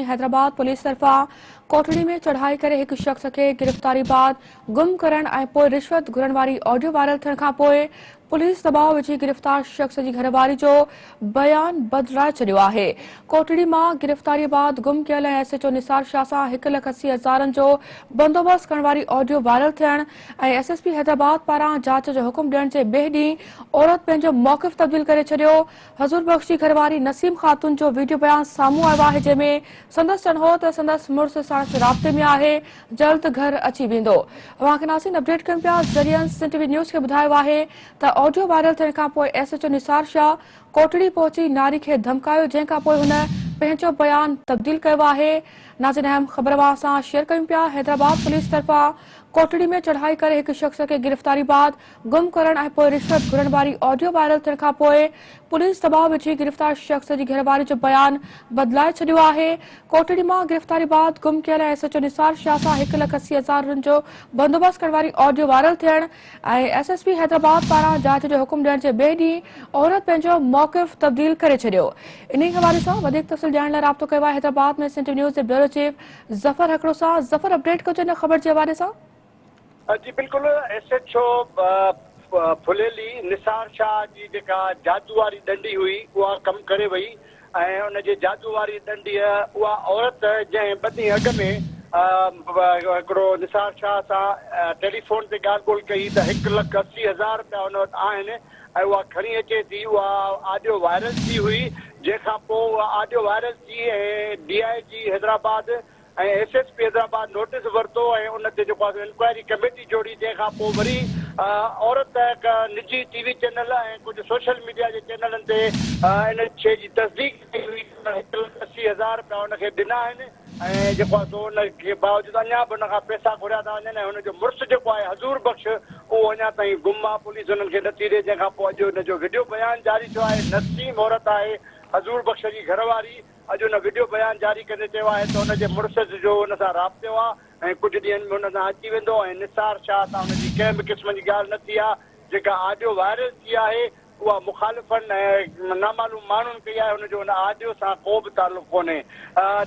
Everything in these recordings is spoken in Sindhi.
حيدرآباد پوليس طرفان ڪوٽڙي ۾ چڙهائي ڪري هڪ شخص کي گرفتاري بعد گم ڪرڻ ۽ پوء رشوت گهرڻ واري آڊيو وائرل ٿيڻ کانپوء پوليس دٻاء وجهي گرفتار شخص جي گهرواري جو بيان بدلائي ڇڏيو آهي. ڪوٽڙي مان گرفتاري بعد گم ڪيل ۽ S H O Nisar Shah سان هڪ لک 80 هزارن جو بندوبست ڪرڻ واري آڊيو وائرل ٿيڻ ۽ ايس ايس پي حيدرآباد پاران جاچ جو حڪم ڏيڻ جي ٻئي ڏينهن عورت پنهنجو موقف تبديل ڪري ڇڏيو. حضور بخش جي گهرواري نسيم خاتون جو ويڊيو بيان سامهون آيو آهي جنهن ۾ سندس چوڻ هو ته سندس مڙس ساڻس رابطي ۾ آهي جلد گهر اچي ويندو. اوهان کي ناظرين اپڊيٽ ڪيون پيا ذريعن سنڌ ٽي وي نيوز کي ٻڌايو آهي ته آڊيو وائرل ٿيڻ کانپوء S H O Nisar Shah Kotri پهچي ناري کي ڌمڪايو جنهن کانپوء هن پنهنجو بيان تبديل ڪيو آهي. ناظرين اهم خبر اوهان سان شيئر ڪيون پيا حيدرآباد پوليس طرفان ڪوٽڙي ۾ چڙهائي ڪري هڪ شخص کي گرفتاري بعد گم ڪرڻ ۽ پوء رشوت گهرڻ واري آڊيو وائرل ٿيڻ کانپوء پوليس دٻاء وجهي گرفتار شخص جي گهرواري جو بيان بدلائي ڇڏيو آهي. ڪوٽڙي مان گرفتاري بعد گم ڪيل S H O Nisar Shah سان هڪ لک 80 هزار جو بندوبست ڪرڻ واري آڊيو وائرل ٿيڻ ۽ ايس ايس پي حيدرآباد پاران جاچ جو حڪم ڏيڻ جي ٻئي ڏينهن عورت پنهنجو موقف تبديل ڪري ڇڏيو. انهي حوالي سان وڌيڪ تفصيل ڄاڻڻ لاء رابطو ڪيو آهي حيدرآباد ۾ سنڌ نيوز جي بيورو چيف ظفر هڪڙو سان. ظفر اپڊيٽ ڪجو ان خبر جي حوالي سان. جي بلڪل S H O Phuleli Nisar Shah جي جيڪا جادو واري ڏنڊي هئي اها ڪم ڪري وئي ۽ ان جي جادو واري ڏنڊيء اها عورت جنهن ٻه ڏينهن اڳ ۾ هڪڙو نثار شاهه سان ٽيليفون تي ڳالهه ٻولهه ڪئي ته هڪ لک 80 هزار رپيا ان وٽ آهن ۽ اها کڻي اچي ٿي اها آڊيو وائرل ٿي هئي جنهن کان پوء اها آڊيو وائرل ٿي ۽ D I G Hyderabad ۽ S S P Hyderabad notice ورتو ۽ ان تي جيڪو آهي سو انڪوائري ڪميٽي جوڙي جنهن کان پوء وري عورت هڪ نجي ٽي وي چينل ۽ ڪجهه سوشل ميڊيا جي چينلن تي ان شيء جي تصديق ڪئي هئي ته هڪ لک 80 هزار رپيا ان کي ڏنا آهن ۽ جيڪو آهي سو ان کي باوجود اڃا به ان کان پئسا گهريا ٿا وڃن ۽ هن جو مڙس جيڪو آهي حضور بخش اهو اڃا تائين گم آهي پوليس انهن کي نٿي ڏي جنهن کان پوء اڄ ان جو وڊيو بيان جاري ٿيو آهي نسيم عورت آهي حضور بخش جي گهر واري اڄ ان وڊيو بيان جاري ڪندي چيو آهي ته ان جي مڙس جو ان سان رابطو آهي ۽ ڪجهه ڏينهن ۾ ان سان اچي ويندو ۽ نثار شاهه سان ان جي ڪنهن به قسم جي ڳالهه نه ٿي آهي جيڪا آڊيو وائرل ٿي آهي اها مخالفن ۽ نامعلوم ماڻهن ڪئي آهي ان جو ان آڊيو سان ڪو به تعلق ڪونهي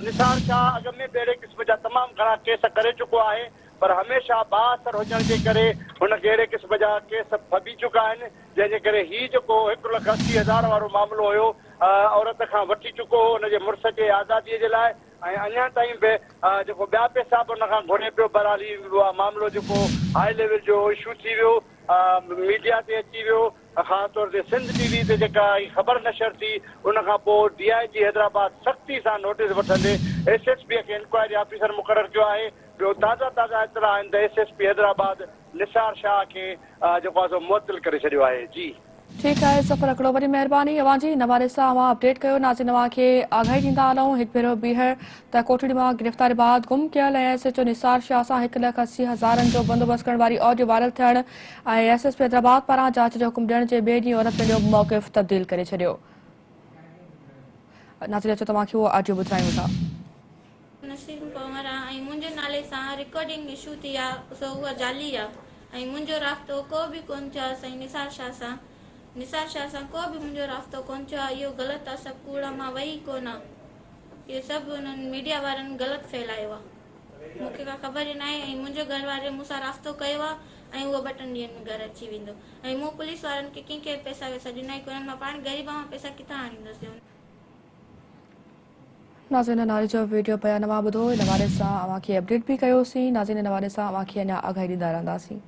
نثار شاهه اڳ ۾ به اهڙي قسم جا تمام گهڻا ڪيس ڪري چڪو آهي پر هميشه بااثر هجڻ جي ڪري هن کي اهڙي قسم جا ڪيس ڦٻي چڪا آهن جنهن جي ڪري هي جيڪو هڪ لک 80 هزار وارو معاملو هيو عورت کان وٺي چڪو هو ان جي مڙس جي آزادي جي لاء ۽ اڃا تائين به جيڪو ٻيا پئسا به ان کان گهري پيو بهرحال هي معاملو جيڪو هاء ليول جو اشو ٿي ويو ميڊيا تي اچي ويو خاص طور تي سنڌ ٽي وي تي جيڪا هي خبر نشر ٿي ان کان پوء ڊي I جي حيدرآباد سختي سان نوٽيس وٺندي ايس ايس پي کي انڪوائري آفيسر مقرر ڪيو آهي ٻيو تازا تازا اطلاع آهن ته S S P Hyderabad Nisar Shah کي جيڪو آهي سو معطل ڪري ڇڏيو آهي جي. ٺيڪ آهي ظفر هڪڙو وڏي مهرباني اوهان جي ان حوالي سان اوهان اپڊيٽ ڪيو ناظرين اوهان کي آگاهي ڏيندا هلون هڪ ڀيرو ٻيهر ته ڪوٽڙي مان گرفتاري بعد گم ڪيل ۽ S H O Nisar Shah سان هڪ لک 80 هزارن جو بندوبست ڪرڻ واري آڊيو وائرل ٿيڻ ۽ ايس ايس پي حيدرآباد پاران جاچ جو حڪم ڏيڻ جي ٻئي ڏينهن عورت پنهنجو موقف تبديل ڪري ڇڏيو ناظرين اچو توهان کي اهو آڊيو ٻڌرايون ٿا. نسيم ڪنور آ ۽ منهنجي نالي سان رڪارڊنگ اشو ٿي آ سو اها جعلي آ ۽ منهنجو رابطو ڪو به ڪون ٿيو آ سائين نثار شاھ سان نثار شاھ سان ڪو به منهنجو رابطو ڪون ٿيو آ اهو غلط آ سڀ ڪوڙ آ مان وئي ڪون آ اهو سڀ انهن ميڊيا وارن غلط ڦهلايو آ مون کي ڪا خبر ئي ناهي ۽ منهنجو گهر واري مون سان رابطو ڪيو آ ۽ اهو ٻه ٽن ڏينهن ۾ گهر اچي ويندو ۽ مون پوليس وارن کي ڪنهن کي به پئسا وئسا ڏنا ئي ڪونهن مان پاڻ غريب آهيان پئسا ڪٿان آڻيندس جو ناظرين ناري جو ويڊيو بيان اوهان ٻڌو ان حوالي سان اوهان کي اپڊيٽ به ڪيوسين ناظرين ان حوالي سان اوهان کي اڃا آگاهي ڏيندا رهنداسين.